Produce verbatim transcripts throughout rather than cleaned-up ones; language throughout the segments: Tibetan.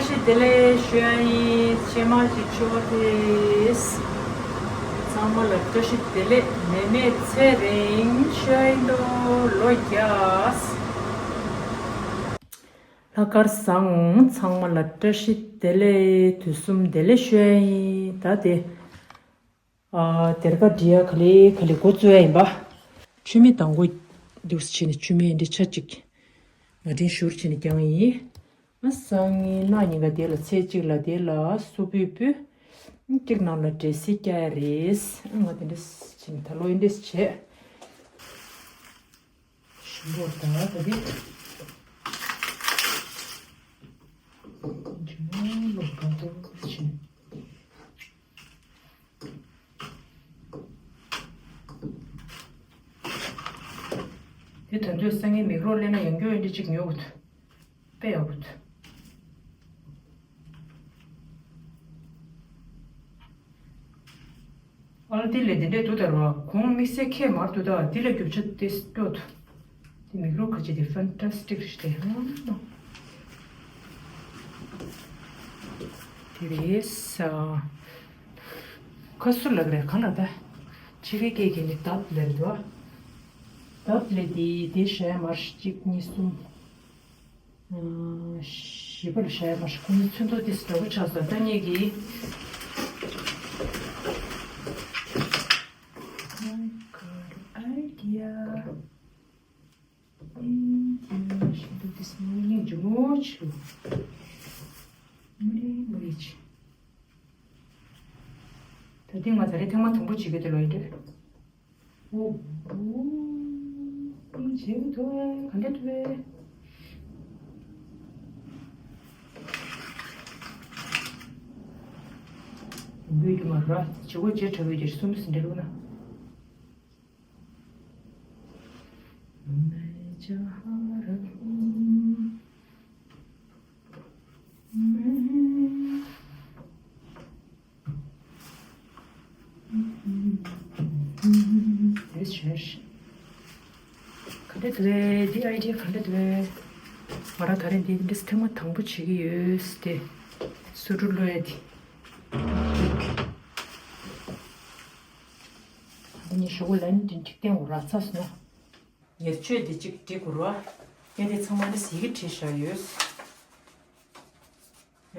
བཀྲ་ཤིས་བདེ་ལེགས་ཞུ་ཡ་ཡིན། ཕྱེ་མར་གྱི་ཕྱུ་པ་དེ། ཚང་མ་ལ་བཀྲ་ཤིས་བདེ་ལེགས། ནད་མེད་ཚེ་རིང་ཞུ་ཡ་ཡིན་དོ། ལོ་རྒྱས། ལྷག་དཀར་བཟང་། ཚང་མ་ལ་བཀྲ་ཤིས་བདེ་ལེགས། དུས་གསུམ་བདེ་ལེགས་ཞུ་ཡ་ཡིན། ད་དེ། ཨ། སྡེར་ཁ་འབྲི་ཡ་ག་ལེ་ག་ལེ་འགོ་བཙུགས་ཡ་ཡིན་པ། མཆོད་མེ་དང་པོ་འདུག་སེ་བྱས་ནས་མཆོད་མེ་འདི་ཆ་གཅིག་ང་དྲན་ཞུར་བྱས་ནས་བརྒྱངས་ཡིན། ང་སང་ཉིན་གནངས་ཉིན་ཀ་དེ་ལ་ཚེས་གཅིག་ལ་དེ་ལ་སུ་ཕུད་ཕུད། གཅིག་ནང་ལ་འབྲས་སིལ་བཀྱག་ཡ་རེད། ང་དེ་འདྲས་བྱས་ནས་ད་ལོ་ཡིན་འདྲས་བྱས། ཞིམ་པོ་ད་ད་དེ། ཇོ་ལོ་ག་དོ་ཆེ། དེ་ད་དུང་སང་ཉིན་མིག་རོགས་སླེབས་ན་ཡང་སྐྱོ་ཡིན་འདྲ་གཅིག་ཉོ་དགོས་འདུག་དཔེ་ཡག་པོ་འདུག་ཨ་ལ་དེ་ལས་དེ་འདྲས་འདུག་ད་ར་བ། གོང་དམིགས་བསལ་ཁྱད་མར་འདུག་ད་དེ་ལས་རྒྱུ་ཆ་དེ་སྐྱོ་འདུག་དེ་མིག་རོགས་ཁ་ཆེ་དེ་ཕན་ཏ་སི་ཊིག་རེད་དེ། དེ་རེད་ས། ཁ་སུ་ལབ་རེད་གང་ལ་ད། ཕྱི་རྒྱལ་སྐད་ཀྱི་ནི་ཌབ་ལབ་རེད་དོ། ཌབ་ལབ་དེ་དེ་བཞག་མར་གཅིག་གཉིས་གསུམ། བཞི་པ་ལ་བཞག་མར་ཁོ་མོའི་ཚོན་མདོག་དེ་འདྲ་པོ་ཆགས་སོང་ད་ངེད་ཀྱིས། I got an idea. Idea. ཞིག་འདུག་དེ་སྔོན་ཉིན་ཇུ་མོ་ཆུ། མ་རེད་མ་རེད་ཆུ། ད་ཐེངས་ང་ད་རེས་ཐེངས་མ་དང་པོ་བྱེད་ཀྱི་དེ་ལོ་ཡིན་འདྲ། ཨོ། ཨོ། བྱེད་ཀྱི་འདུག་ག་འདྲ་འདུག་བུའི་རྒྱུ་མ་ར་བྱེད་སྒོ་བྱེད་དྲག་པོའི་རྒྱུ་གསུམ་ཟིན་འདྲ་ལུགས་ན། ག་འདྲ་འདུག་རེད། འདི་ཨའི་ཌི་ཡ་ག་འདྲ་འདུག་རེད། ང་རང་ད་རེས་འདི་འདི་ཐེངས་མ་དང་པོ་བྱེད་ཀྱི་ཡོད་དེ། སུ་རུ་ལོས་དེ། ཨ་ནི་ཞོགས་ལན་འདི་འགྲིག་སྟེང་འོ་ར་ཚ་སོང་ན། ངས་ཆོས་འདི་གཅིག་འབྲི་དགོས་ར། ངས་འདི་ཚང་མ་འདི་ཟིག་གི་བྲིས་བཞག་ཡོད།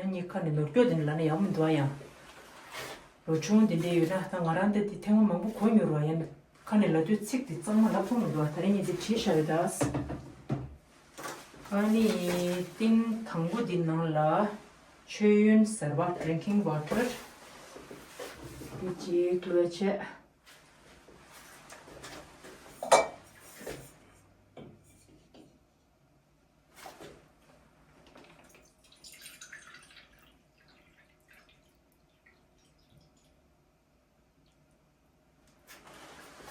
ཡང་ངའི་ཁ་ནས་ནོར་སྐྱོ་འདི་ནི་ལབ་ན་ཡག་མི་འདུག་ཨ། ཡང་ལོ་ཆུང་འདི་འདྲས་ཡོད་ན་ད་ང་རང་འདི་འདི་ཐེངས་མ་མང་པོ་གོ་མྱོང་ར། ཡང་ཁ་ནས་ལབ་དུས་ཚིག་འདི་གཙང་མ་ལབ་ཐུབ་མི་འདུག་ཨ། ད་རིང་ངས་འདི་བྲིས་བཞག་ཡོད་ད། ཨ་ནི་ཏིང་དང་པོ་འདི་ནང་ལ་མཆོད་ཡོན་ཟེར་བ་drinking water འདི་གཅིག་བླུགས་བྱས།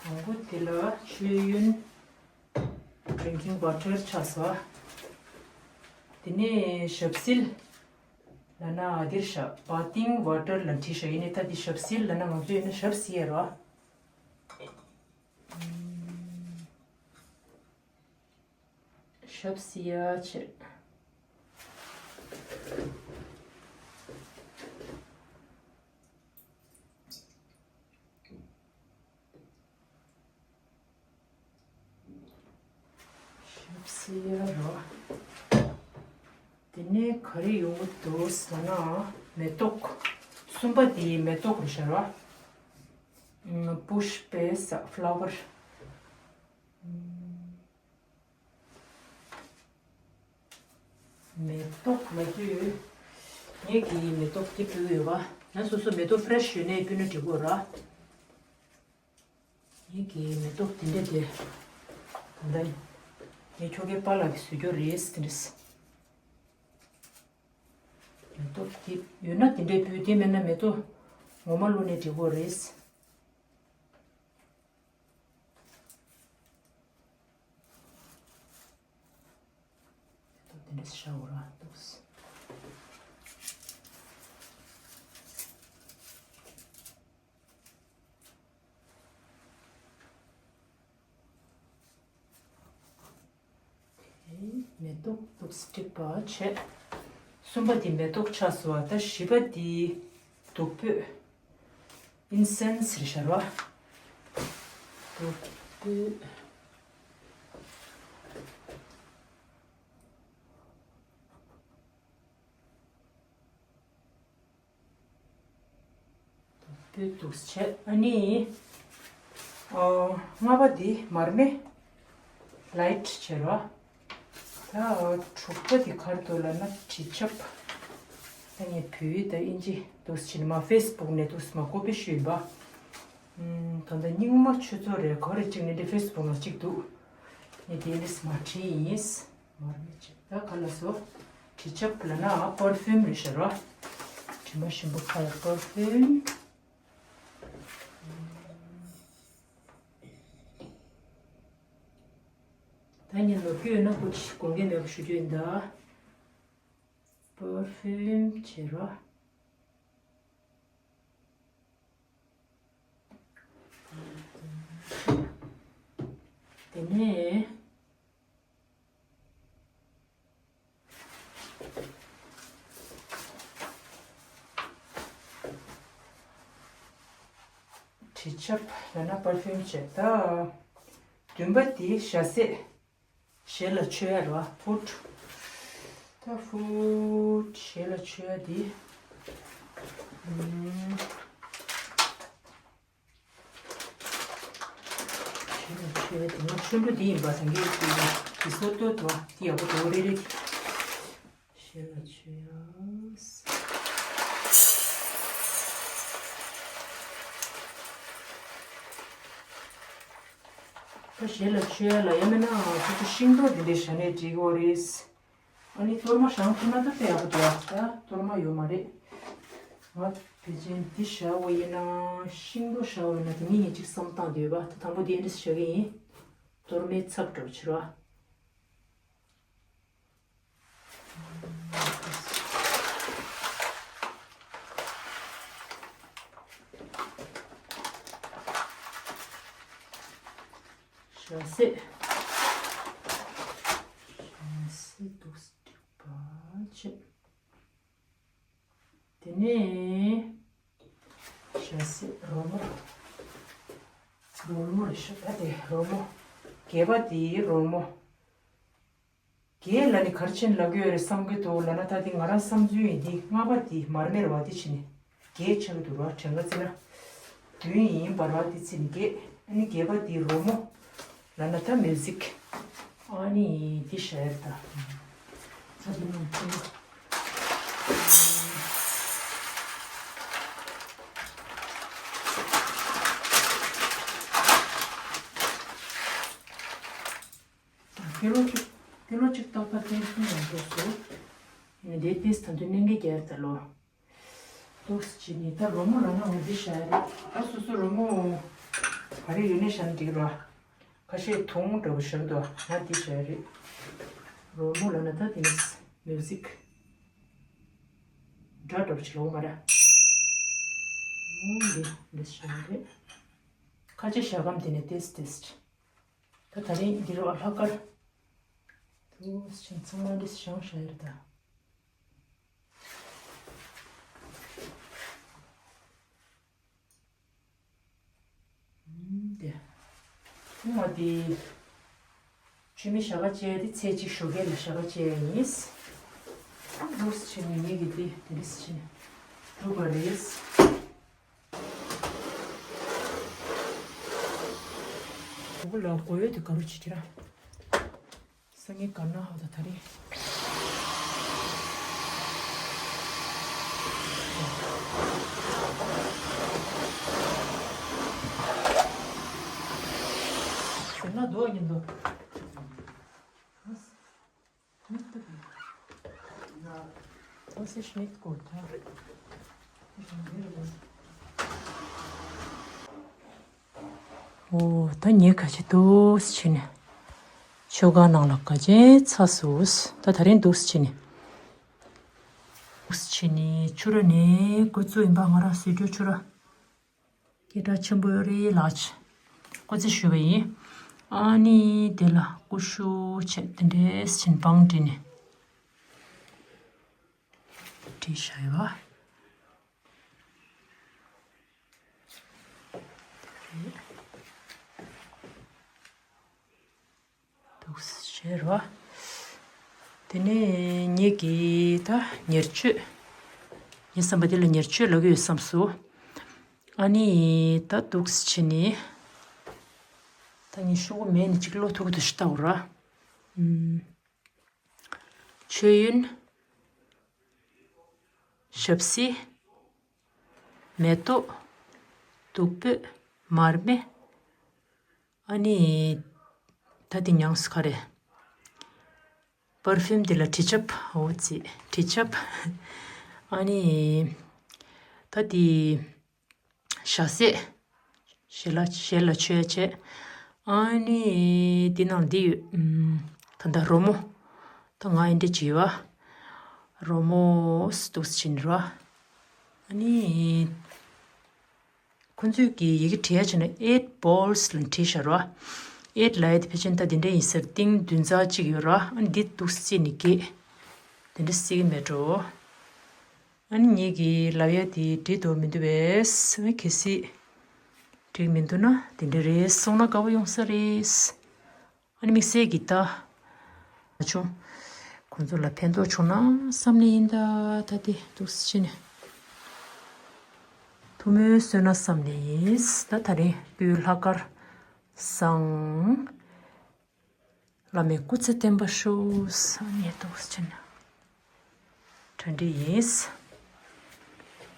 དང་པོ་དེ་ལ་མཆོད་ཡོན་drinking water ཆགས་སོ། དེ་ནས་ཞབས་བསིལ་ལབ་ན་འདིར་བཞག bathing water ལ་བྲིས་བཞག་ཡིན་ནའི་ད་འདི་ཞབས་བསིལ་ལབ་ན་ང་ཚོ་ཡིན་ན་ཞབས་བསིལ་ཡ་རོ། ཞབས་བསིལ་ཡ་བྱེད། ཞབས་བསིལ་ཡ་རོ། དེ་ནས་ག་རེ་ཡོང་གི་འདུག་ཟེར་ན་མེ་ཏོག་གསུམ་པ་དེ་མེ་ཏོག་རེད་ཤག་རོ། Push base flower། མེ་ཏོག་ལབ་དུས་ངས་ཀྱིས་མེ་ཏོག་དེ་ཕུལ་གྱི་ཡོད་པ། ཡང་སོ་སོ་མེ་ཏོག་ཕེ་རེ་ཤི་ཡོད་ནའི་ཕུལ་ན་འགྲིག་གོ་ར། ངས་ཀྱིས་མེ་ཏོག་དེ་འདྲ་དེ། ད་ལྟ་ངས་ཁྱོ་གའི་པཱ་ལགས་ཀྱིས་བཟོས་རྒྱུ་རེད་དེ་འདྲ། མེ་ཏོག་དེ་ཡོད་ན་དེ་འདྲ་ཕུལ། དེ་མེད་ན་མེ་ཏོག་ངོ་མ་བླུགས་ནའི་འགྲིག་གོ་རེད། དེ་འདྲ་ཞིག་བཞག་དགོས་ར་འདུག་མེ་ཏོག་འདུག་སེ་བསྒྲིགས་པ་བྱས། གསུམ་པ་འདི་མེ་ཏོག་ཆགས་སོང་བ། ད་བཞི་པ་འདི་བདུག་སྤོས། ཨིན་སེན་སི་རེད་ཤག་ར། བདུག་སྤོས། སྤོས་འདུག་བྱས། ཨ་ནི། ཨོ། ལྔ་པ་འདི་མར་མེ་ལའིཊ་བྱས་རོ། ད་དྲུག་པ་འདི་ག་རེ་འདུག་ལབ་ན་དྲི་ཆབ། ད་ངས་བོད་ཡིག་དང་དབྱིན་ཇི་འདུག་བྱས་ནས་མར་ཕེ་སི་བུག་ནས་འདུག་མར་ཀོ་པི་ཞུས་ཡིན་པ། ཨུམ། ད་ལྟ་རྙིང་མ་ཆུ་ཚོད་རེད། ག་རེ་གཅིག་ནས་འདི་ཕེ་སི་བུག་ནང་གཅིག་འདུག་ངས་དེ་འདྲས་མར་བྲིས་ཡིན། མར་མེ་བྱས། ད་ག་ལ་སོ། དྲི་ཆབ་ལབ་ན་པར་ཕིའུམ་རེད་ཤག་ར། དྲི་མ་ཞིམ་པོ་ཁ་ཡ་པར་ཕིའུམ། ད་ངས་ནོར་གྱི་ཡོད་ན་ཁོ་ཅིག་དགོངས་འགལ་མེད་པ་ཞུ་རྒྱུ་ཡིན་ད། པར་ཕིའུམ་བྱས་རོ། དེ་ནས། དྲི་ཆབ་ལབ་ན་པར་ཕིའུམ་བྱས། ད་བདུན་པ་དེ་ཞྭ་སེ། ཞལ་ལ་མཆོད་ཡ་རེད་པ། ཕུཊ། ད་ཕུཊ་ཞལ་ལ་མཆོད་ཡ་དེ། ཨུམ། ཞལ་ལ་མཆོད་ཡ་དེ་ང་ཆོན་པོ་འདི་ཡིན་པ་སངས་རྒྱས་ཀྱི་དེ་སོ་ཏོ་དོ་དེ་ཡག་པོ་འདུག་རེ་རེ། ཞལ་ལ་མཆོད་ཡ། ད་ཞལ་ལ་མཆོད་ཡ་ལ་ཡང་མིན་ན་ཁོ་ཚོ་ཤིང་ཏོག་འདི་འདྲའི་བཞག་ནས་འགྲིག་གི་རེད། ཨ་ནི་གཏོར་མ་བཞེངས་ཐུབ་ན་ད་དཔེ་ཡག་པོ་འདུག་ད་གཏོར་མ་ཡོད་མ་རེད། ང་ཕལ་ཆེར་འདི་བཞག་པ་ཡིན་ན་ཤིང་ཏོག་བཞག་པ་ཡིན་ན་དེ་གཉིས་ངས་གཅིག་བསམ་བཏང་བསྡད་པ། ད་དང་པོ་འདི་འདྲས་བཞག་གི་ཡིན། གཏོར་མའི་ཚབ་འདྲ་པོ་བྱེད་རོགས། ཞྭ་སེ། ཞྭ་སེ་འདུག་སེ་འགྲིག་པ་བྱེད། དེ་ནས་ཞྭ་སེ་རོལ་མོ། རོལ་མོ་རེད་ཤག་ད་དེ་རོལ་མོ། བརྒྱད་པ་དེའི་རོལ་མོ། བརྒྱད་ལབ་ནས་ག་རེ་བྱས་ནས་ལབ་ཀྱི་ཡོད་རེད་བསམ་གྱི་འདུག་ལབ་ན། ད་དེ་ང་རང་བསམ་ཚུལ་ཡིན། དེ་ལྔ་པ་དེ་མར་མེ་རེད་པ། དེ་བྱས་ནས་བརྒྱད་ཆགས་ཀྱི་འདུག་ར། དྲན་ག་བརྩིས་ན། བདུན་ཡིན་པ་ར། དེ་བྱས་ནས་བརྒྱད། ཨ་ནི་བརྒྱད་པ་དེ་རོལ་མོ་ལབ་ན་ད་མིའུ་ཟིག་ཨ་ནི་དེ་བཞག་ཡ་རེད་ད། ད་དེ་ནང་བྱས་ན། ཀི་ལོ་གཅིག་ཀི་ལོ་གཅིག་ཏག་ཏག་བསྟན་སྲུང་ཡང་འགྲོ་སོང་། ངས་འདི་ཏིས་ད་དུང་གནད་འགག་རྒྱག་ཡ་རེད་ད་ལོ། འདུག་སེ་བྱས་ནས་ད་རོལ་མོ་ལབ་ན་འོ་འདི་བཞག་ཡ་རེད། ད་སོ་སོ་རོལ་མོ་ག་རེ་ཡོད་ནའི་བཞག་ན་འགྲིག་ར། ཁ་ཤས་དུང་འདྲ་པོ་བཞག་འདུག་ང་འདི་བཞག་ཡ་རེད། རོལ་མོ་ལབ་ན་ད་དེ་ནི་མིའུ་ཟིག་སྒྲ་འདྲ་པོ་ཅིག་ལོག་མ་ར། འོ་འདི་འདི་བཞག་ཡ་རེད། ཁ་ཆེ་བཞག་གམ་དེ་ནས་ཏིས་ཏིས། ད་ད་རིང་འདི་རུ་ཨ་ལྷག་དཀར། འདུག་སེ་བྱས་ཚང་མ་འདི་བཞག་བཞག་ཡ་རེད་ད། ཨུམ། དེ། ཐུང་བ་དེ། མཆོད་མེ་ཞག་ཁ་བཅད་དེ་ཚེས་གཅིག་ཞོགས་ཀས་ལ་ཞག་ཁ་བཅད་ཡིན། འདུག་སེ་བྱས་ནས་ངེད་ཀྱི་དེ་དེ་འདྲ་སེ་བྱས་ནས་གྲུབ་པ་རེད། གོ་ལ་གོ་ཡོད་དེ་ག་རུ་བྱེད་ཀྱི་ར། སང་ཉིན་གར་ན་ཧ་ད་ད་རེས། ཟེར་ན་འདུག་ཉིན་འདུག Was ist nicht gut, ha? འོ། ད་ངས་ག་ཅི་འདུག་སེ་བྱས་ནས་མཆོད་ཁང་ནང་ལ་ག་ཅི་ཚ་སུས། ད་ད་རིང་འདུག་སེ་བྱས་ནས་འདུག་སེ་བྱས་ནས་ཆུ་ར་ནས་འགོ་བཙུགས་ཡིན་པ། ང་རང་ཟེར་རྒྱུ་ཆུ་ར་སྐད་གྲགས་ཆེན་པོ་ཡོད་རེད་ལགས། སྐུ་རྩེད་ཞུས་པ་ཡིན། ཨ་ནི་དེ་ལ་ཀུ་ཤུ་བྱས་དེ་འདྲས་བྱས་ནས་བང་བསྒྲིགས་ནས། བྲིས་བཞག་ཡོད། འདུག་སེ་བྱས་རོ། དེ་ནས་ངེད་ཀྱིས་ད་ཉེར་སྤྱོད། ངའི་བསམ་པ་དེ་ལ་ཉེར་སྤྱོད་ལབ་ཀྱི་ཡོད་བསམས་སོང་། ཨ་ནི་ད་འདུག་སེ་བྱས་ནས། ད་ངས་ཤོག་བུ་མེད་ནས་གཅིག་བློ་ཐུག་གི་འདུག་ཤི་ལྟ་འོ་ར། ཨུམ། མཆོད་ཡོན། ཞབས་བསིལ། མེ་ཏོག། བདུག་སྤོས། མར་མེ། ཨ་ནི། ད་དེ་ཉང་སུ་ག་རེ། པར་ཕིའུམ་དེ་ལ་དྲི་ཆབ། འོ་ཙི། དྲི་ཆབ། ཨ་ནི། ད་དེ། ཞལ་ཟས། ཞལ་ལག་ཞལ་ལག་མཆོད་ཡ་བྱས། ཨ་ནི་འདི་ནང་འདི་ཡོད། ཨུམ། ད་ལྟ་རོལ་མོ། ད་ང་ཨེ་འདྲ་བྱེད་པ། རོལ་མོ་འདུག་སེ་བྱས་ནས་རོ། ཨ་ནི། ཁོ་ཚོས་ཀྱི་ཡི་གེ་བྲིས་ཡ་བྱས་ན་eight balls ལ་བྲིས་བཞག་རོ། eight ལབ་ཡ་དེ་ཕལ་ཆེར་ད་འདི་འདྲ་ཡིན་ཟེར། ཏིང་བདུན་ཚར་གཅིག་ཡོད་རོ། ཨ་ནི་འདི་འདུག་སེ་བརྩིས་ནས་གྱེས། དེ་འདྲ་བརྩི་གི་མེད་འགྲོ། ཨ་ནི་ངེད་ཀྱིས་ལབ་ཡ་དེ་འགྲིག་འདུག་མི་འདུག་པས། ཨ་ནི་གལ་སྲིད་འགྲིག་མི་འདུག་ན་དེ་འདྲ་རེད་སོང་ན་དགའ་པོ་ཡོང་ས་རེད། ཨ་ནི་དམིགས་བསལ་གྱི་ད་མ་བྱུང་། ཁོང་ཚོ་ལ་ཕན་ཐོགས་བྱུང་ན་བསམ་ནས་ཡིན་ད། ད་དེ་འདུག་སེ་བྱས་ནས་ཐུགས་སྨོན་གསོས་ན་བསམ་ནས་ཡིན། ད་ད་རིང་སྤོས་ལྷག་དཀར་བཟང་། བླ་མའི་སྐུ་ཚེ་བརྟན་པར་ཤོག་ཟེར་ནས་འདུག་སེ་བྱས་ནས་གྲ་སྒྲིག་ཡིན།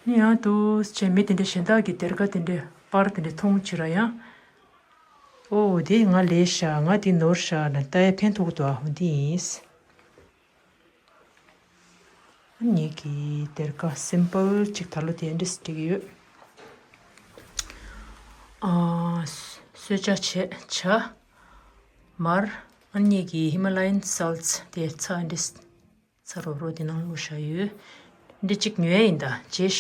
ནི་ཡང་འདུག་སེ་བྱས་མི་དེ་འདྲ་གཞན་དག་གི་སྡེར་ཁ་དེ་འདྲ་པར་དེ་འདྲ་མཐོང་བྱེད་ར་ཡང་། ཨོ་དེ་ང་ལས་ཤག་ང་དེ་ནོར་ཤག་ན་ལྟ་ཡ་ཕན་ཐོགས་འདུག་ཨ། འོ་འདི་ཡིན། ངེད་ཀྱི་སྡེར་ཁ་སིམ་པལ་ཅིག་ད་ལོ་དེ་འདྲས་སྒྲིག་གི་ཡོད། ཨ། གསོལ་ཇ་བྱས་ཇ། མར། ཨ་ངེད་ཀྱི་ཧི་མ་ལ་ཡན་སོལ་ཊི་དེ་ཚྭ་འདྲས། ཚྭ་རོབ་རོབ་དེ་ནང་བླུགས་བཞག་ཡོད། འདི་གཅིག་ཉོས་ཡིན་ད་རྗེས་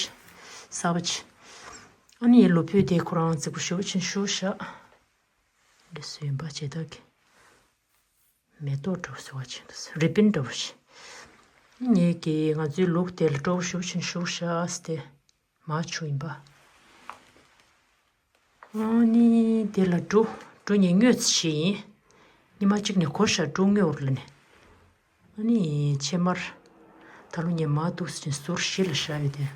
གསར་པ་ཅིག་ཨ་ནི་ལོ་ཕུད་དེ་ཁོ་རང་རྫིག་པོ་ཞེ་པོ་ཅིག་བཞུགས་བཞག་འདི་སུ་ཡིན་པ་བྱེད་དག་གི་མེ་ཏོག་འདྲ་པོ་བཟོ་བ་བྱས་འདུག་རི་བིན་འདྲ་པོ་ཞིག་ངེད་ཀྱིས་ང་ཚོའི་ལུག་དེ་ལ་སྤྲོ་པོ་ཞེ་པོ་ཅིག་བཞུགས་བཞག་སྟེ། མ་བྱུང་ཡིན་པ། ཨ་ནི་དེ་ལ་འབྲུ། འབྲུ་ཉིན་ཉོས་ཚེ་ཞིག་ཡིན། ཉི་མ་གཅིག་ནས་གོ་ཤ་འབྲུ་ཉོ་བར་ལ་ནི། ཨ་ནི་ཕྱེ་མར། ད་ལོ་ངས་མ་འདུག་ཟེར་ཟུར་བཞི་ལ་བཞག་ཡོད་དེ།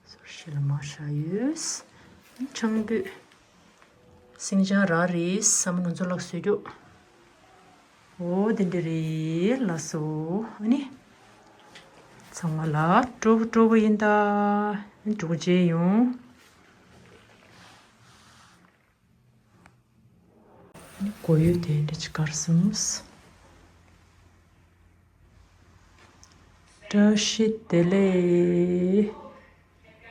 ཟུར་བཞི་ལ་མ་བཞག་ཡོད། ཆང་ཕུད། སིང་ལྕང་རག་རེད་བསམ་ང་ཚོ་ལགས་བཟོས་རྒྱུ། འོ་དེ་འདྲ་རེད་ལགས་སོ། ཨ་ནི། ཚང་མ་ལ་སྤྲོ་པོ་སྤྲོ་པོ་ཡིན་ད། འགྲོ་རྗེས་ཡོང་། ཨ་ནི་གོ་ཡོད་དེ་འདྲ་ཅིག་གར་སོང་། བཀྲ་ཤིས་བདེ་ལེགས།